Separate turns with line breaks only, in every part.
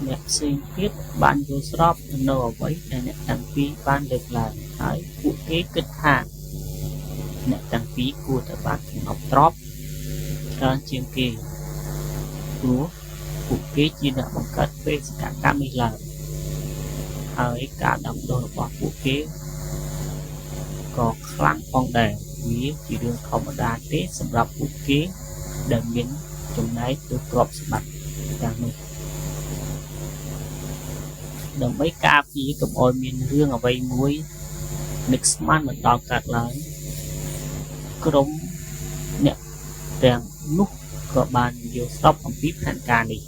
អ្នកផ្សេងទៀតបានយល់ស្របនូវអ្វីដែលអ្នកទាំងពីរបានលើកឡើង ហើយពួកគេគិតថាអ្នកទាំងពីរគួរតែបានចំណប់ទ្រព្យច្រើនជាងគេ ព្រោះពួកគេជាអ្នកបង្កើតបេសកកម្មនេះឡើង ហើយការដាំដុះរបស់ពួកគេក៏ខ្លាំងផងដែរ វាជារឿងធម្មតាទេសម្រាប់ពួកគេដែលមានចំណែកលើទ្រព្យសម្បត្តិទាំងនោះ។ ដើម្បីការពារកុំឲ្យមានរឿងអ្វីមួយនឹកស្មានមិនដល់កើតឡើង ក្រុមអ្នកទាំងនោះក៏បានយល់ស្របអំពីផែនការនេះ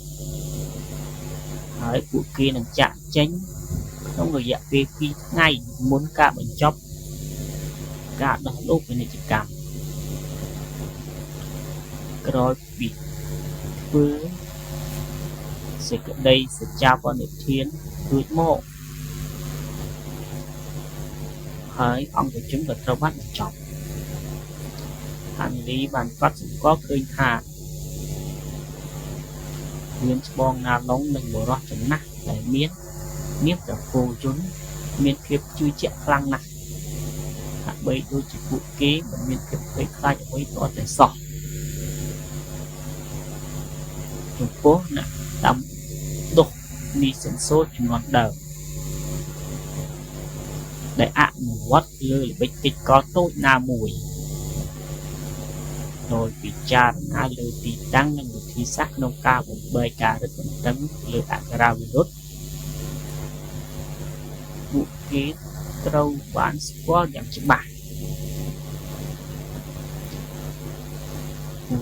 ហើយពួកគេនឹងចាកចេញក្នុងរយៈពេល2ថ្ងៃមុនការបញ្ចប់ការដោះដូរពាណិជ្ជកម្ម។ ក្រោយពីធ្វើសេចក្តីសច្ចាបនិធានរួចមកហើយ អង្គប្រជុំក៏ត្រូវបានបញ្ចប់។ ហាន់លីបានកត់សម្គាល់ឃើញថា មានច្បងណាឡុងនិងបុរសចំណាស់ដែលមាននាមត្រកូលយុនមានភាពជឿជាក់ខ្លាំងណាស់ ហាក់បីដូចជាពួកគេមិនមានភាពភ័យខ្លាចអ្វីទាល់តែសោះ ចំពោះអ្នកដាំដុះនីសិនសូជំនាន់ដើម ដែលអនុវត្តលើល្បិចកិច្ចកលតូចណាមួយ ដោយពិចារណាលើទីតាំងនិងវិធីសាស្ត្រក្នុងការបំបែកការរឹតបន្តឹងលើអក្ខរាវិរុទ្ធ ពួកគេត្រូវបានស្គាល់យ៉ាងច្បាស់។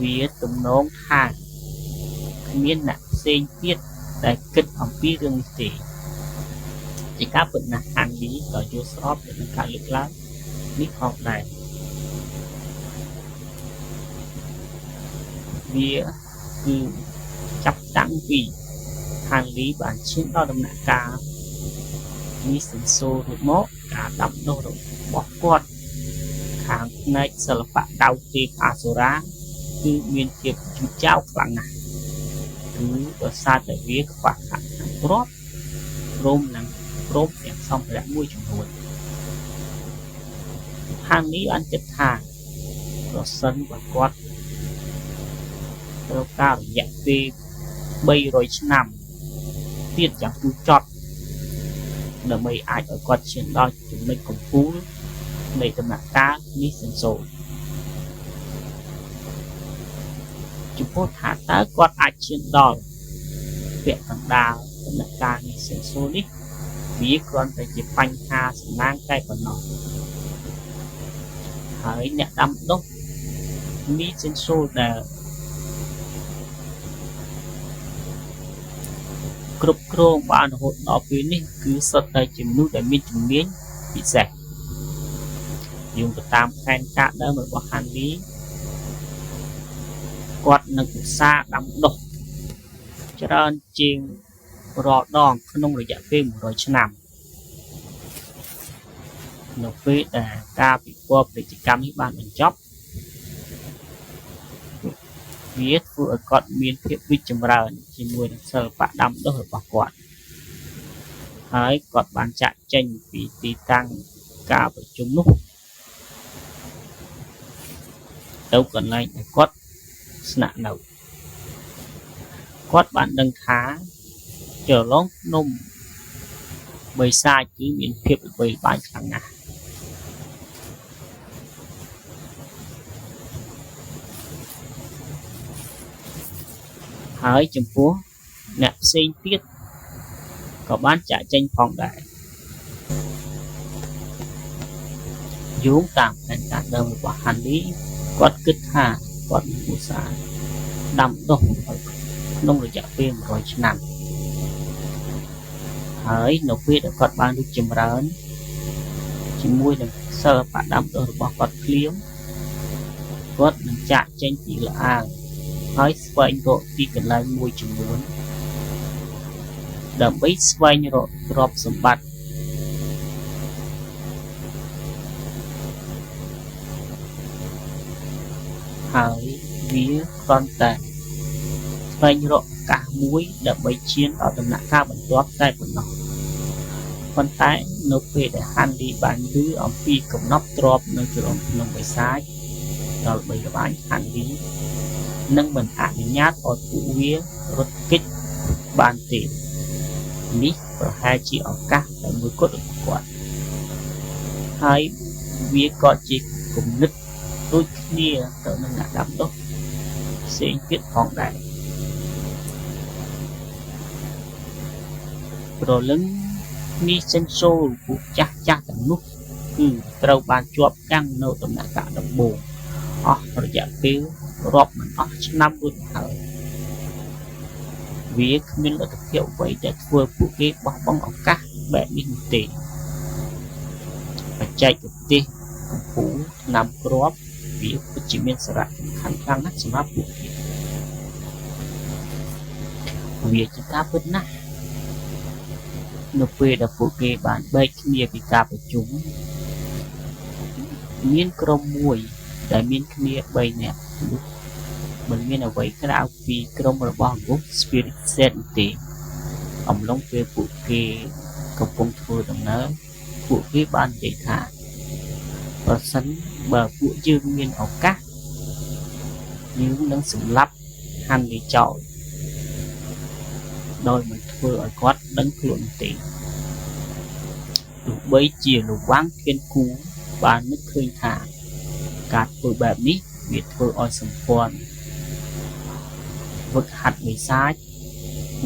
វាទំនងថាគ្មានអ្នកផ្សេងទៀតដែលគិតអំពីរឿងនេះទេ។ ជាការពិតណាស់ ហាន់លីក៏យល់ស្របទៅនឹងការលើកឡើងនេះផងដែរ។ វាគឺចាប់តាំងពីហាន់លីបានឈានដល់ដំណាក់កាលនីសិនសូរួចមក ការដាំដុះរបស់គាត់ខាងផ្នែកសិល្បៈដៅទេពអសុរាគឺមានភាពយឺតយ៉ាវខ្លាំងណាស់ គឺដោយសារតែវាខ្វះខាតខាងទ្រព្យ ព្រមនឹងព្រមទាំងសម្ភារៈមួយចំនួន។ ហាន់លីបានគិតថា ប្រសិនបើគាត់ត្រូវការរយៈពេល300ឆ្នាំទៀតយ៉ាងជូរចត់ ដើម្បីអាចឲ្យគាត់ឈានដល់ចំណុចកំពូលនៃដំណាក់កាលនេះសិនសូ ចំពោះថាតើគាត់អាចឈានដល់ពាក់កណ្ដាលដំណាក់កាលនេះសិនសូនេះ វាគ្រាន់តែជាបញ្ហាសំណាងតែប៉ុណ្ណោះ។ ហើយអ្នកដាំដុះមីសិនសូដែលគ្រប់គ្រងបានរហូតដល់ពេលនេះ គឺសុទ្ធតែជាមនុស្សដែលមានជំនាញពិសេស។ យោងទៅតាមផែនការដើមរបស់ហាន់លី គាត់នឹងឧស្សាហ៍ដាំដុះច្រើនជាងរាល់ដងក្នុងរយៈពេល100ឆ្នាំ នៅពេលដែលការពិព័រណ៍ពាណិជ្ជកម្មនេះបានបញ្ចប់ វាធ្វើឲ្យគាត់មានភាពរីកចម្រើនជាមួយនឹងសិល្បៈដាំដុះរបស់គាត់ ហើយគាត់បានចាកចេញពីទីតាំងការប្រជុំនោះទៅកន្លែងដែលគាត់ស្នាក់នៅ។ គាត់បានដឹងថាជ្រលងភ្នំបិសាចគឺមានភាពល្បីល្បាញខ្លាំងណាស់។ ហើយចំពោះអ្នកផ្សេងទៀតក៏បានចាកចេញផងដែរ។ យោងតាមផែនការដើមរបស់ហាន់លី គាត់គិតថាគាត់នឹងឧស្សាហ៍ដាំដុះក្នុងរយៈពេល100ឆ្នាំ ហើយនៅពេលដែលគាត់បានរីកចម្រើនជាមួយនឹងសិល្បៈដាំដុះរបស់គាត់ភ្លាម គាត់នឹងចាកចេញពីល្អាង ហើយស្វែងរកទីកន្លែងមួយចំនួនដើម្បីស្វែងរកទ្រព្យសម្បត្តិ ហើយវាគ្រាន់តែស្វែងរកឱកាស មួយដើម្បីឈានដល់ដំណាក់កាលបន្ទាប់តែប៉ុណ្ណោះប៉ុន្តែនៅពេលដែលហាន់លីបានឮអំពីកំណប់ទ្រព្យនៅជ្រោមភ្នំបិសាចដ៏ល្បីល្បាញហាន់លីនឹងមិនអនុញ្ញាតឲ្យពួកវារត់គេចបានទេនេះប្រហែលជាឱកាសតែមួយគត់របស់គាត់ហើយវាក៏ជាគំនិតដូចគ្នាទៅនឹងអ្នកដាំដុះផ្សេងទៀតផងដែរព្រលឹងនេះសិនសូលពួកចាស់ចាស់ទាំងនោះគឺត្រូវបានជាប់កាំងនៅដំណាក់កាលដំបូងអស់រយៈពេលរាប់មិនអស់ឆ្នាំរួចហើយវាគ្មានលទ្ធភាពអ្វីដែលធ្វើពួកគេបោះបង់ឱកាសបែបនេះនោះទេបច្ចេកទេសកម្ពូលថ្នាំគ្រាប់វាពិតជាមានសារៈសំខាន់ខ្លាំងណាស់សម្រាប់ពួកគេវាជាការពិតណាស់នៅពេលដែលពួកគេបានបែកគ្នាពីការប្រជុំមានក្រុមមួយដែលមានគ្នា3នាក់នោះមិនមានអ្វីក្រៅពីក្រុមរបស់ Ghost Spirit Set ទេអំឡុងពេលពួកគេកំពុងធ្វើដំណើរពួកគេបាននិយាយថាប្រសិនបើពួកយើងមានឱកាសយើងនឹងសម្លាប់ហាន់លីចោលដោយមិនធ្វើឲ្យគាត់ដឹងខ្លួនទេទោះបីជាលវ៉ាំងធានគូបាននឹកឃើញថាការធ្វើបែបនេះវាធ្វើឲ្យសម្ព័ន្ធវឹកហាត់បិសាច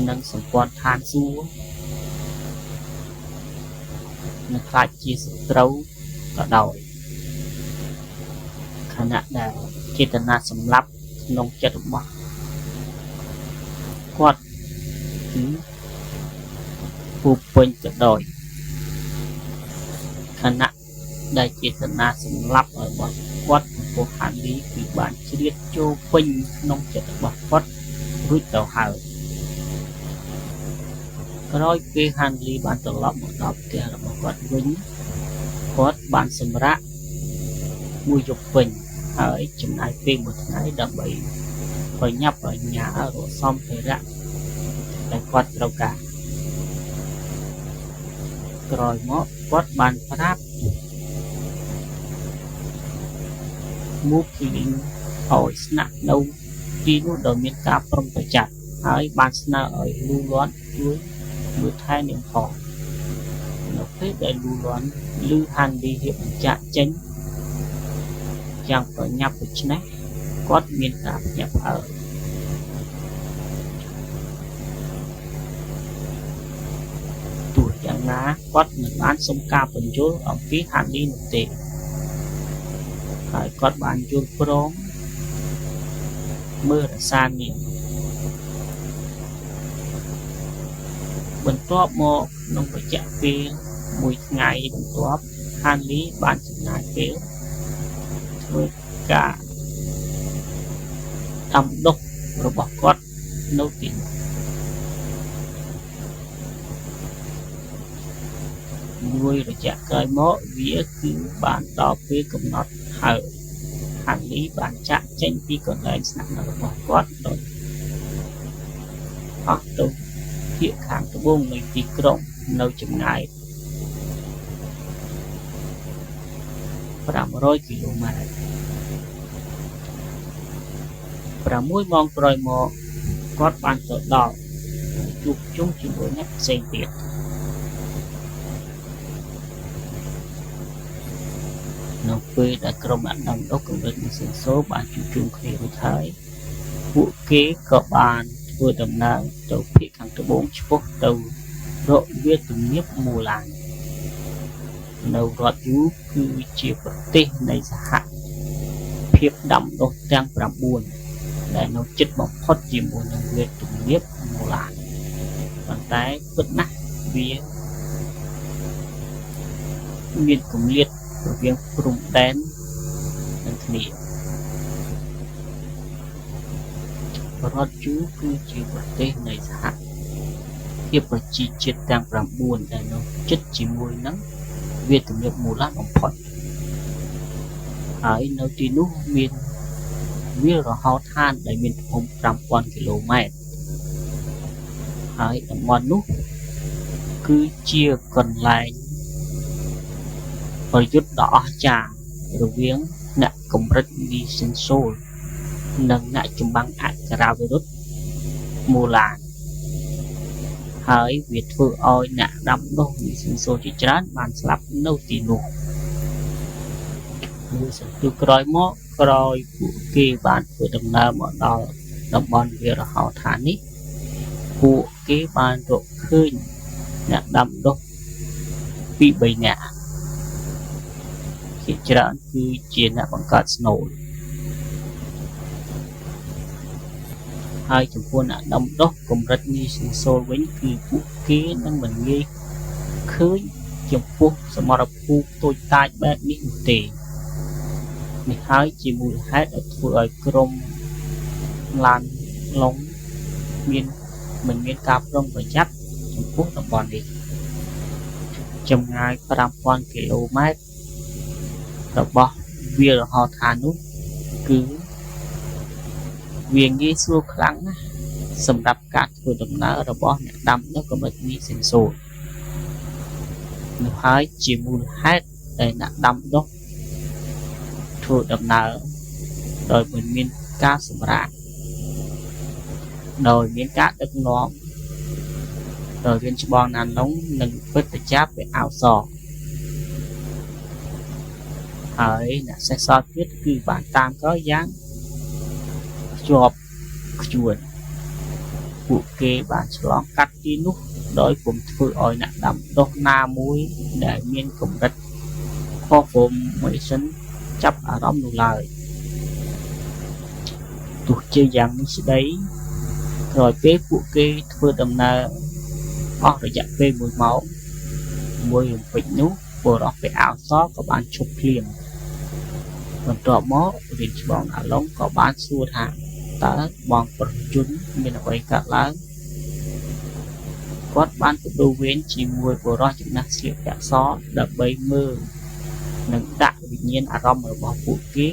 និងសម្ព័ន្ធឋានសួគ៌នឹងខ្លាចជាសត្រូវក៏ដោយខណៈដែលចេតនាសម្លាប់ក្នុងចិត្តរបស់គាត់គឺពោពេញទៅដោយខណៈដែលចេតនាសម្លាប់របស់គាត់ចំពោះហាន់លីគឺបានជ្រៀតចូលពេញក្នុងចិត្តរបស់គាត់រួចទៅហើយក្រោយពេលហាន់លីបានត្រឡប់មកដល់ផ្ទះរបស់គាត់វិញគាត់បានសម្រាកមួយយប់ពេញហើយចំណាយពេលមួយថ្ងៃដើម្បីប្រញាប់ប្រញាល់រកសម្ភារៈដែលគាត់ត្រូវការក្រោយមកគាត់បានប្រាប់មូគីលីងឲ្យស្នាក់នៅទីនោះដោយមានការប្រុងប្រយ័ត្នហើយបានស្នើឲ្យលូលាន់ជួយមើលថែនាងផងនៅពេលដែលលូលាន់ឮហាន់លីរៀបបញ្ជាក់ចេញយ៉ាងប្រញាប់ដូច្នេះគាត់មានការភ្ញាក់ផ្អើលទោះយ៉ាងណាគាត់មិនបានសុំការពន្យល់អំពីហាន់លីនោះទេហើយគាត់បានយល់ព្រមមើលរក្សានាងបន្ទាប់មកក្នុងរយៈពេលមួយថ្ងៃបន្ទាប់ហាន់លីបានចំណាយពេលធ្វើការដាំដុះរបស់គាត់នៅទីនោះមួយរយៈក្រោយមកវាគឺបានដល់ពេលកំណត់ហើយហាន់លីបានចាក់ចេញពីកន្លែងស្នាក់នៅរបស់គាត់ដោយអស់ទៅភាគខាងត្បូងនៃទីក្រុងនៅចម្ងាយ500គីឡូម៉ែត្រ6ម៉ោងក្រោយមកគាត់បានទៅដល់ជួបជុំជាមួយអ្នកផ្សេងទៀតនៅពេលដែលក្រុមអ្នកដាំដុះកម្រិតម៉ាស៊ីនសូបានជួបជុំគ្នារួចហើយពួកគេក៏បានធ្វើដំណើរទៅភាគខាងត្បូងឆ្ពោះទៅរកវាលទំនាបមូឡាននៅរដ្ឋយូគឺជាប្រទេសនៃសហភាពដាំដុះទាំង9ដែលនៅជិតបំផុតជាមួយនឹងវាលទំនាបមូឡានប៉ុន្តែពិតណាស់វាមានគម្លាតរវាងព្រំដែននិងគ្នារដ្ឋយូគឺជាប្រទេសនៃសហភាពប្រជាជាតិទាំង9ដែលនៅជិតជាមួយនឹងវាលទំនាបមូឡានបំផុតហើយនៅទីនោះមានវាលរហោឋានដែលមានទំហំ5000គីឡូម៉ែត្រ ហើយតំបន់នោះគឺជាកន្លែងប្រយុទ្ធដ៏អស្ចារ្យរវាងអ្នកកម្រិតមីសិនសូលនិងអ្នកចម្បាំងអក្ខរាវិរុទ្ធមូឡានហើយវាធ្វើឲ្យអ្នកដាំដុះមីសិនសូលជាច្រើនបានស្លាប់នៅទីនោះមួយសន្ទុះក្រោយមកក្រោយពួកគេបានធ្វើដំណើរមកដល់តំបន់វាលរហោឋាននេះពួកគេបានរកឃើញអ្នកដាំដុះពីរបីនាក់ជាច្រើនគឺជាអ្នកបង្កើតស្នូលហើយចំពោះអ្នកដាំដុះកម្រិតមីសិនសូលវិញគឺពួកគេនឹងមិនងាយឃើញចំពោះសមរភូមិតូចតាចបែបនេះនោះទេនេះហើយជាមូលហេតុដែលធ្វើឲ្យក្រុមឡានឡុងមានមិនមានការប្រុងប្រយ័ត្នចំពោះតំបន់នេះចម្ងាយ 5000 គីឡូម៉ែត្ររបស់វាលរហោឋាននោះគឺវាងាយស្រួលខ្លាំងណាស់សម្រាប់ការធ្វើដំណើររបស់អ្នកដាំដុះកម្រិតមីសិនសូលនោះហើយជាមូលហេតុដែលអ្នកដាំដុះធ្វើដំណើរដោយមិនមានការសម្រាកដោយមានការដឹកនាំដោយរៀនច្បងណានឡុងនិងព្រឹទ្ធាចារ្យពាក់អាវសហើយអ្នកសេះសល់ទៀតគឺបានតាមក្រោយយ៉ាងខ្ជាប់ខ្ជួនពួកគេបានឆ្លងកាត់ទីនោះដោយពុំធ្វើឲ្យអ្នកដាំដុះណាមួយដែលមានកម្រិត Formation ចាប់អារម្មណ៍នោះឡើយទោះជាយ៉ាងនេះស្ដីក្រោយពេលពួកគេធ្វើដំណើរអស់រយៈពេល1ម៉ោងមួយរំពេចនោះបុរសពាក់អាវសក៏បានឈប់ភ្លាមបន្ទាប់មករៀនច្បងអាឡុងក៏បានសួរថាតើបងប្រុសជនមានអ្វីកើតឡើងគាត់បានប្ដូរវេនជាមួយបុរសចំណាស់ស្លៀកពាក់សដើម្បីមើលនិងដាក់វិញ្ញាណអារម្មណ៍របស់ពួកគេ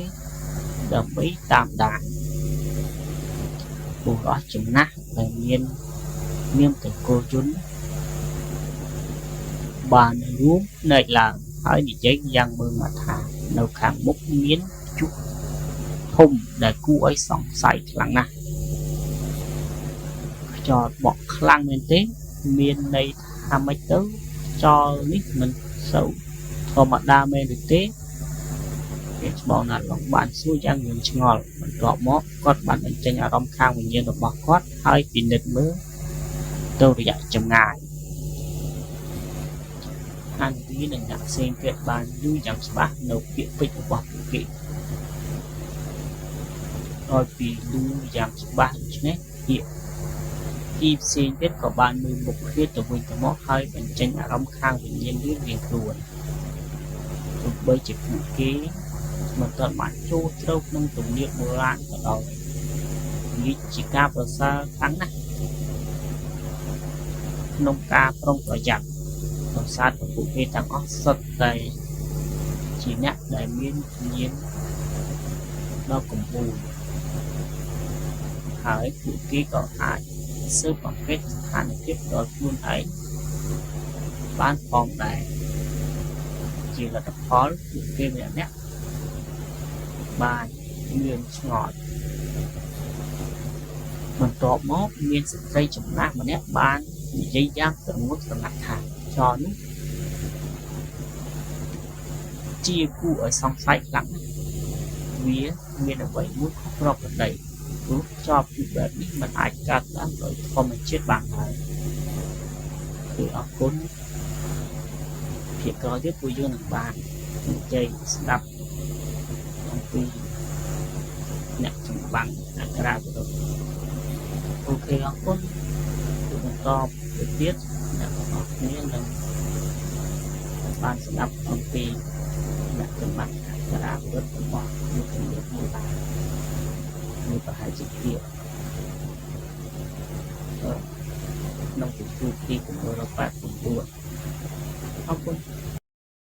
ដើម្បីតាមដានបុរសចំណាស់ដែលមាននាមត្រកូលជនបានរួមភ្នែកឡើងហើយនិយាយយ៉ាងមើងមកថានៅខាងមុខមានព្យុះធំដែលគួរឲ្យសង្ស័យខ្លាំងណាស់ខ្យល់បក់ខ្លាំងមែនទេមានន័យថាម៉េចទៅខ្យល់នេះមិនសូវធម្មតាមែនឬទេគេច្បងណាត់ឡងបានសួរយ៉ាងងឿងឆ្ងល់បន្ទាប់មកគាត់បានបញ្ចេញអារម្មណ៍ខាងវិញ្ញាណរបស់គាត់ហើយពិនិត្យមើលទៅរយៈចម្ងាយហានវីនិងអ្នកផ្សេងទៀតបានឮយ៉ាងច្បាស់នៅពាក្យពេចន៍របស់ពួកគេដោយពីឮយ៉ាងច្បាស់ដូច្នេះពាក្យទីផ្សេងទៀតក៏បានមើលមុខគ្នាទៅវិញទៅមកហើយបញ្ចេញអារម្មណ៍ខាងវិញ្ញាណរៀងៗខ្លួនទោះបីជាពួកគេមិនទាន់បានចូលជ្រៅក្នុងទំនៀមបុរាណក៏ដោយនេះជាការប្រសើរខ្លាំងណាស់ក្នុងការប្រុងប្រយ័ត្នដោយសារតែពួកគេទាំងអស់សុទ្ធតែជាអ្នកដែលមានវិញ្ញាណដ៏កម្ពូលហើយពួកគេក៏អាចស៊ើបអង្កេតស្ថានភាពដល់ខ្លួនឯងបានផងដែរជាលទ្ធផលពួកគេម្នាក់ៗបានងឿងឆ្ងល់បន្ទាប់មកមានស្ត្រីចំណាស់ម្នាក់បាននិយាយយ៉ាងស្រងូតស្រងាត់ថាខ្យល់នោះជាគួរឲ្យសង្ស័យខ្លាំងណាស់វាមានអ្វីមួយខុសប្រក្រតីព្រោះខ្យល់ព្យុះបែបនេះមិនអាចកើតឡើងដោយធម្មជាតិបានឡើយគឺអរគុណភាគក្រោយទៀតពួកយើងនឹងបាននិយាយស្ដាប់អំពីអ្នកចម្បាំងអក្ខរាវិរុទ្ធអូខេអរគុណគឺបន្តទៅទៀតអ្នកទាំងអស់គ្នានឹងបានស្ដាប់អំពីអ្នកចម្បាំងអក្ខរាវិរុទ្ធរបស់លោកជំរាបមួយបាននេះប្រហែលជាភាគ